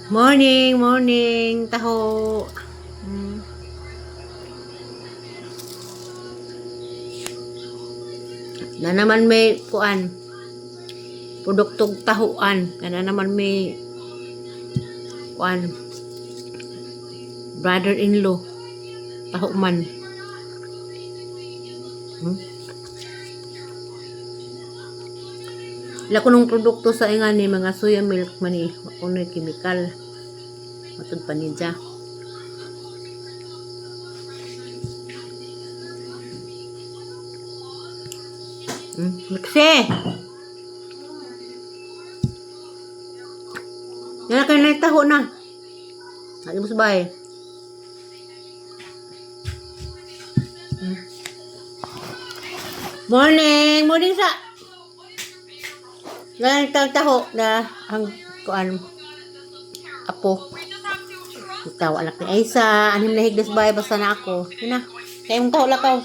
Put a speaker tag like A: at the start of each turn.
A: Morning, morning, taho. Na naman may kuan. Produktong tahuan. Na naman may kuan. Brother-in-law. Taho man. Ila ko nung produkto sa inga ni mga soya milk man ni wa kuno'y chemical. Matud pa niya. Kasi! Yan na kayo na taho na. Lagi mo sa bahay. Morning! Morning sa! Ganang taho na ang kuan apo. Ikaw, anak ni Aisa. Anim na higdas bahay, basta na ako. Yun na. Kaya mong taho lakaw.